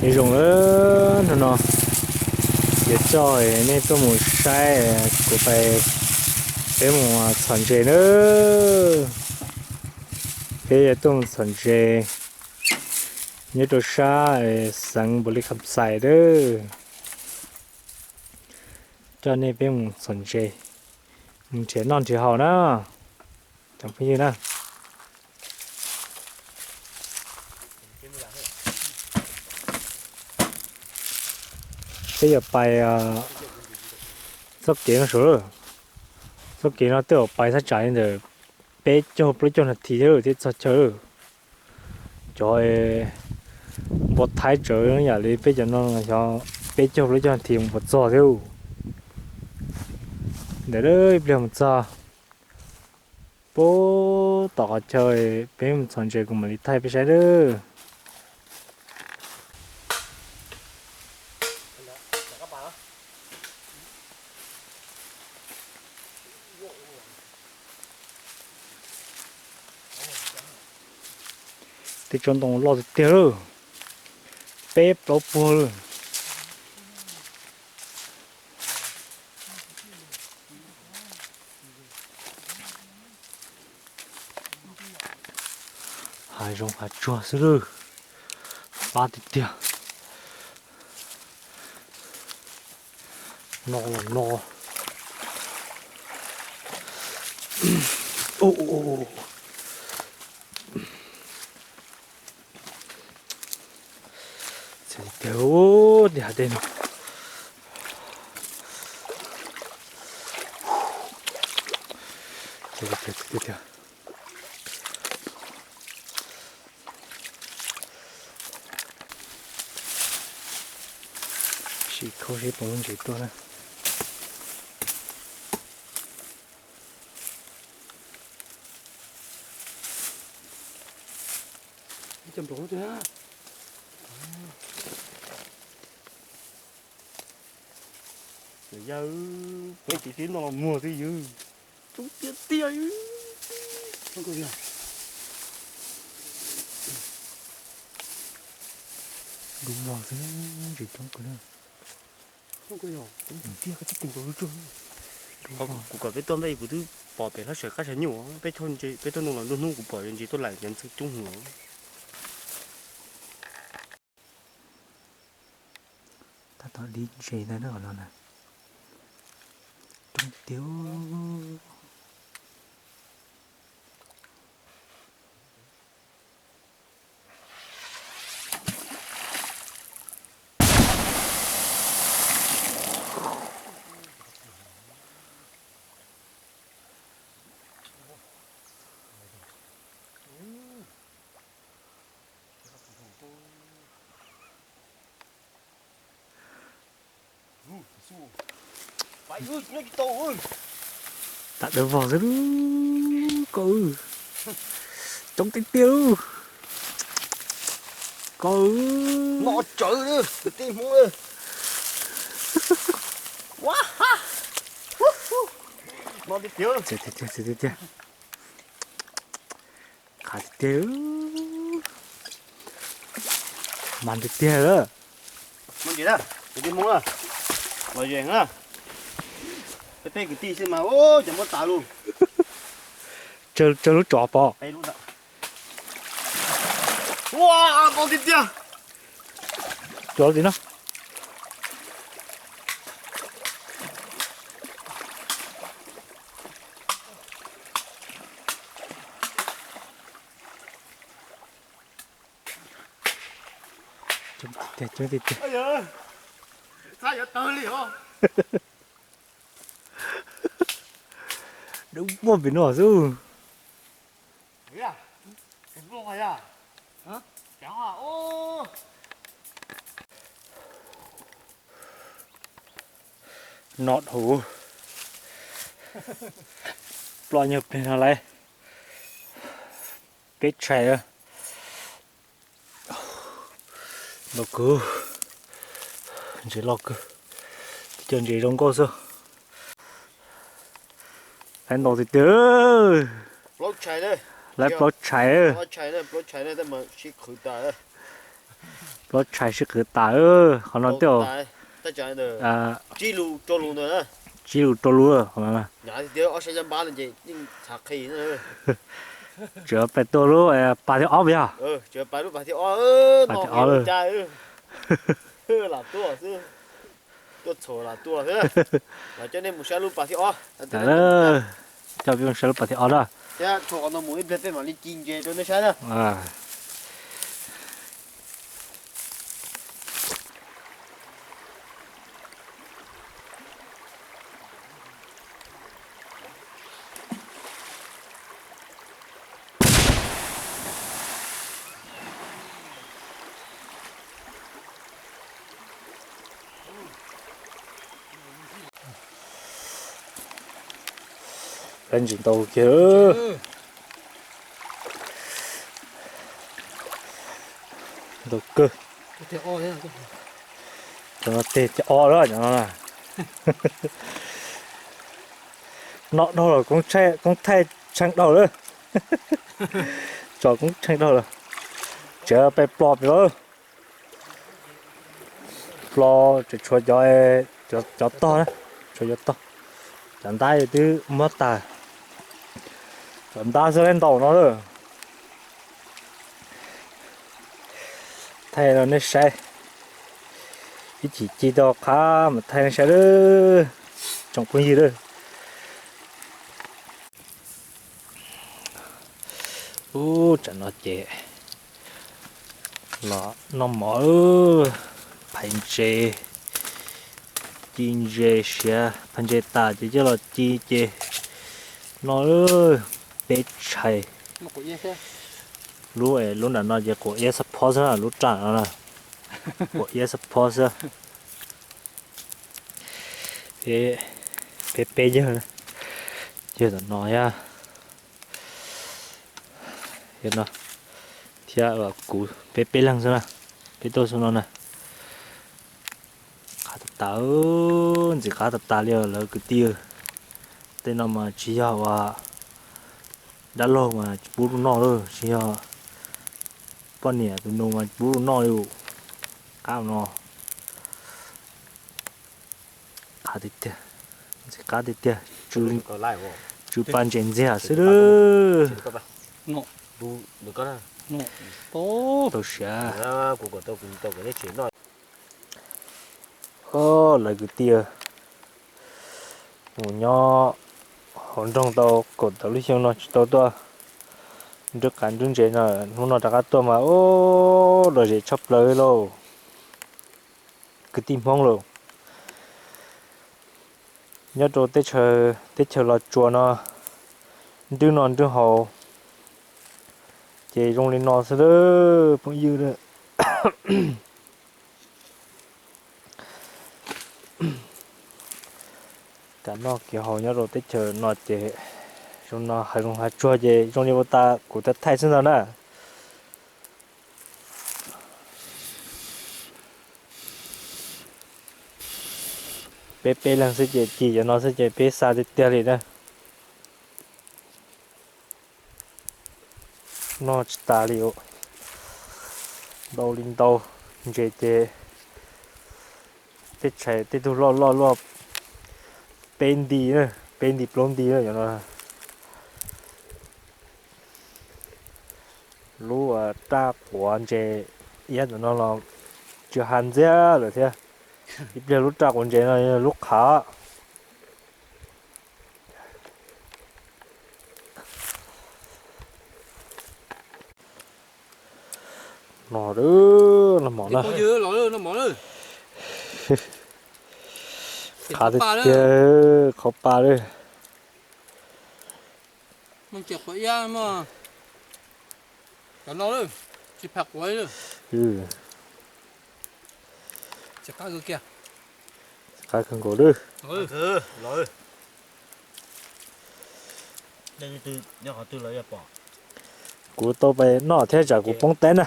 Nyob zoo lawm, hnub no yuav coj nej tuaj mus saib kuv pais, peb mus txhom ntses nawb. Peb yuav tuaj mus txhom ntses nyob rau sab xeev Npaus Lis Kham Xais nawb. Coj nej peb mus txhom ntses, mus nrhiav noj nrhiav haus na, cov phooj ywg na. Peb yuav pais txoj kev no saud. Txoj kev no tej zaum pais thaj tsam li ntawm peb caug plaub caug nas this thiab thiaj txog chaw. Cov npua Thaib tsawv yam li peb cov no xyov peb caug plaub caug nas this mus puas txog thiab. Ntawm ib pliag mus txog puag tom qhov chaw peb mus txhom ntses kuv mam li thaij peb saib nawb. Tej tsob ntoo loj tiag tiag lawm, peb plaub puag lawm. Hav zoov hav tsuag xwb lawm, pab tiag tiag. No los no. Txhia tiag tiag, tej hav dej no. Txhia tiag tiag. Sim khau seb puas muaj ntses tuaj na. Yawg, peb tsis tib no los muag twb ywg. Coob tiag tiag. Dub vog xwb, ntses coob kawg na. Kuv kom peb tuaj npej kuv twb pom pem hlob sawv qab sawv nyuj, peb thauj ntoo los nruab hnub kuv pom ntses tuaj laim cov ntxhw coob heev. Tab tom dib ntses ntag na, qhov no na, coob tiag. Tam dawb vog xwb koj. Coob tiag tiag koj. No tsawv kwv tij Hmoob. Tiag tiag, qab tiag tiag, mas tiag tiag lawm. Kwv tij Hmoob, los ze na, peb peb kwv tij xwb mas cov muab tas lug. Tsawg lub tsov pom. Ua, npau tiag tiag. Cov tim no. Coob tiag tiag. Dub vog pem no xwb. No dhau, ploj nyuag pliag no lawm. Peb tshais lawm. Loj kawg, ntses loj kawg, cov ntses zoo nkauj xwb. Lawv ntaus tiag tiag. Lawv plaub tshais. Lub tshais sib qhwv tas, qhov no tej zaum tsib lus rau lus qhov no. Tseem pais tua lub pas thib ob puas yog? Pas thib ob lawm. Coj peb mus saib lub pas thib ob na. Lawv ntsis ntau kiag. Ntau kawg. Cov no tes cov o lawm cov no. Noj dhau los koob thaij tsheej dhau lawm. Tso koob tsheej dhau lawm. Tseem pais plos pem lawm. Plos tseem tshuav cov, cov tog na, tshuav cov tog. Cov ntab twb muab tag. Cov ntab xwb lawm ntau no lawm. Thaij rau nej saib. Ib chim ci tau qhab mas thaij nej saib lawm tsoom phooj ywg lawm. Ub, tsam no ces los noj mov, phais ntses, ci ntses siav, phais ntses tas ces coj los ci ces noj peb tshais. Lub, lub nram no ces quav iab xab phob xwb, lub raj no na, quav iab xab phob xwb. Peb peb yawg, yawg tom no thiab, yawg no thiab kuv peb peb leeg xwb na, peb tuaj xwb no na. Qab tas tas, ntxim qab tas tas li lawv kwv tij. Tej no mas tsis yog ua dab laug mas tsis pub rau noj lawm, tsis yog poj niam tus nus mas tsis pub rau noj li. Qab no qab tiag tiag, ntxim qab tiag tiag, tsw pa ntses ntxiag xwb lawm. Tau siav. Lawv kwv tij, mus nyob hauv nroog tau kaum tawm lub xyoo no tsis tau tuaj nrwb qav nrwb ntses no, hnub no rov qab tuaj mas ub, lom zem tshaj plaws lauj. Kwv tij Hmoob lauj, nyob rau teb chaws, teb chaws Los Tsuas no, nrwb noj nrwb haus ces zoo li no xwb lawm phooj ywg. Kev noj kev haus nyob rau teb chaws no ces zoo no, hav zoov hav tsuag ces zoo li ua tas kuv tau thaij xwb ntag na. Peb peb leeg xwb ces ci cov no xwb ces peb xa tiag tiag li na. Noj tsis tas li, ntau li ntau, ntses ces tej tshais tej tug loj loj luaj peb nti, peb nti plaub nti cov no. Lub raj quav ntses iab ntawm no los tsis hav ntxiag lawm thiab. Ib pliag lub raj quav ntses no lub qhav. No, noj mov na. Qab tiag tiag, qhov pa lawm. Qab kawg nkaus lawm. Kuv tau pais noj thiab tsam kuv poob teb na.